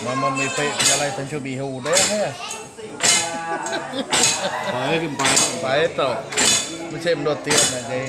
Mama mipik pejalai tencu bihu deh ya. Baik ke empai. Baik tu. Mesti mendo tin agi.